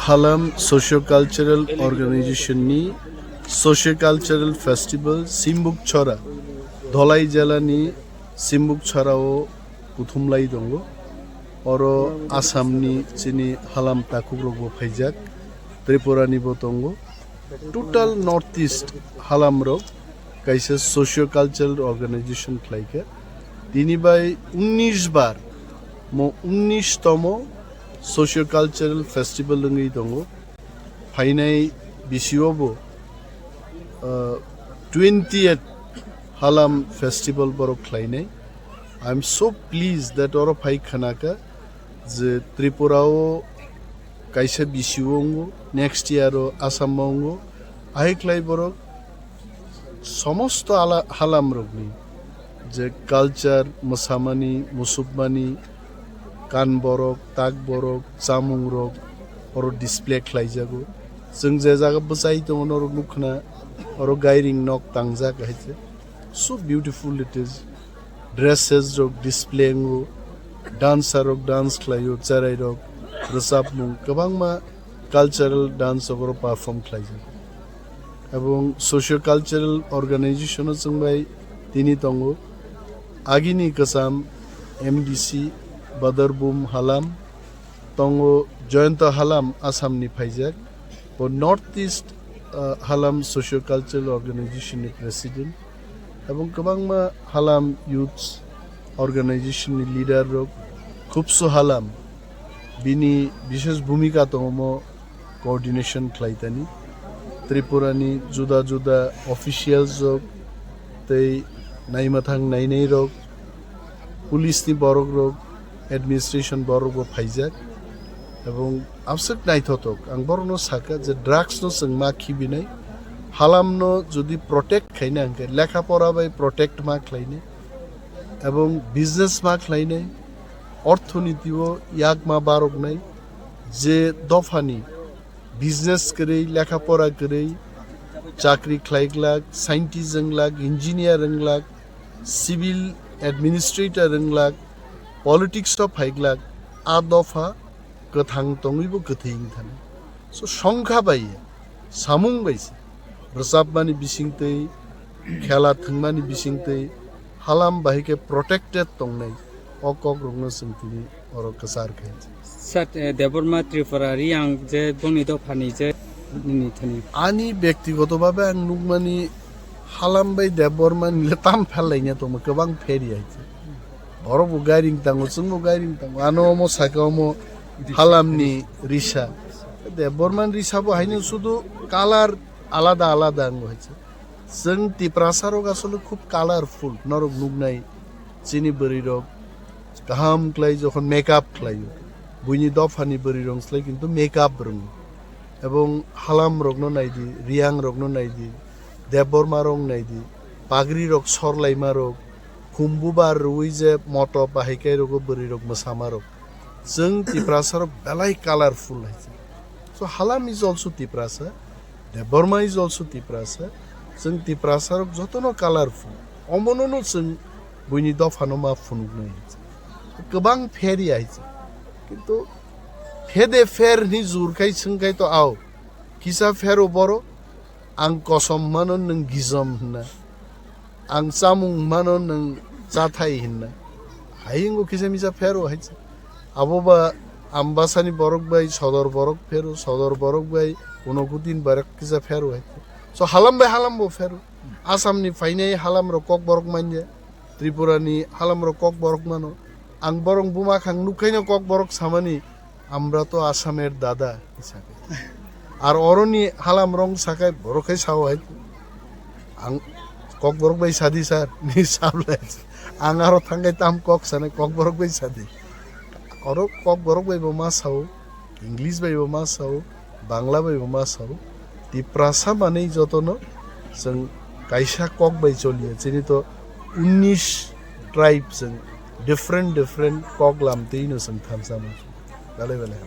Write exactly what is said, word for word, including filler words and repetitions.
Halam Socio-Cultural Organization ni Socio-Cultural Festival Simbukchora, Dholai jela ni Simbukchora o kuthumlai tongo. Oro Assam ni chini halam takhuk rok bo phaijak, Tripura ni bo tongo. Total North East halam rok kaisa socio-cultural organization khlaikha. Tini bai unnish bar, mo unnish tomo socio-cultural festival wngwi tongo. Phainai bisio bo, uh, twentieth Halam festival borok khlainai. I am so pleased that oro phai khanaka je Tripura o kaisa bisio wngo, next year o Assam o wngo. Ahai khlai borok somosto ala-, halam rokni je culture, mwsamani, musukmani, kan borok, tak borok, chamung rok oro display khlaijago. Chwng je jaga bwchai tongo norok nukkha na, oro gairing nok tangjak hai se. So beautiful it is. Dresses rok display wngo, dancer rok dance khlaio, cherai rok rwchapmung kwbangma cultural dance rok oro perform khlaijak. Ebong socio cultural organization o chwng bai tini tongo. Agini kwcham M D C Badarbum Halam, tongo Joyanta Halam, Assam ni phaijak. Bo North East, uh, Halam Socio Cultural Organization ni president. Ebong kwbangma Halam Youth Organization ni leader rok, Khubsu Halam, bini bishesh bhumika tongo mo coordination khlaitani. Tripura ni juda juda officials rok tei naimathang nainai rok, police ni borok rok, administration borok bo phaijak. Ebong abswk naithothok, ang borokno sakha je drugs no chwng ma khibinai, halam no jodi protect khaina hwnkhe lekha pora bai protect ma khlainai, ebong business ma khlainai, orthoniti o yak ma baroknai, je dophani business kwrwi, lekha pora kwrwi, chakri khlai glak, scientist wng glak, engineer wng glak, civil administrator wng glak, politics o phai glak, a dopha kwthang tongwi bo kwthwi wng thani. So, songkha bai, samung bai se, rwchapmani bisingtwi, khela thwngmani bisingtwi, halam bahai khe protected tongnai, o kokrokno chwng tini oro kwchar khe. Sir, eh, Debbarma Tripura Riyang je bongni dophani je nini thani. Ani bektigoto bhabe ang nukmani halam bai Debbarma ni le tam phel laina tongma kwbang pheri hai se. Borok bo gairing tango, chwng bo gairing tango. Ano omo saka omo halam ni risa. Debbarma ni risa bo haino sudu colour alada alada ango hai se. Chwng Tiprasa rok asole khub colourful, norok nuknai chini bwrwi rok kaham khlai jokhon makeup khlaio, buini dophani bwrwi rok slai kintu makeup rwngo. Ebong halam rokno naidi, Riyang rokno naidi, Debbarma rok naidi, pagri rok sorlaima rok, khumbu bar rwi je moto bahai kai rogo bwrwi rok mwsama rok. Chwng Tiprasa rok belai colourful hai se. So halam is also Tiprasa. Debbarma is also Tiprasa. Chwng Tiprasa rok jotono colourful. Omono no chwng buini dophano ma phunuknai. Kwbang pheri hai se. Kintu phede pher hwnwi jur khai swng khai to ao. Kisa phero boro, ang kosom mano nwng gijom hwnna. Ang chamung mano nwng chathai hwnna. Hai wngkha kisa misa phero hai se. Abo ba Ambasani borok bai sodor borok phero, sodor borok bai Unakoti ni borok kisa phero hai. So halam bai halam bo phero. Assam ni phainai halam rok kok borok manya. Tripura ni halam rok kok borok mano. Ang borok buma khang nukhaino kok borok samani, "Amra to Assamer dada," sakai. Ar oroni halam rok sakai borok khai sao hai. Ang kok borok bai sadi sir, ni sablai. Ang aro thangkai tam kok sanai kok borok bai sadi. Oro kok borok bai bo ma sao, English bai bo ma sao, Bangla bai bo ma sao. Tiprasa manwi jotono chwng kaisa kok bai choliya. Chini to unnish tribe chwng different different kok lamtwi no chwng thansa ma. Belai belai.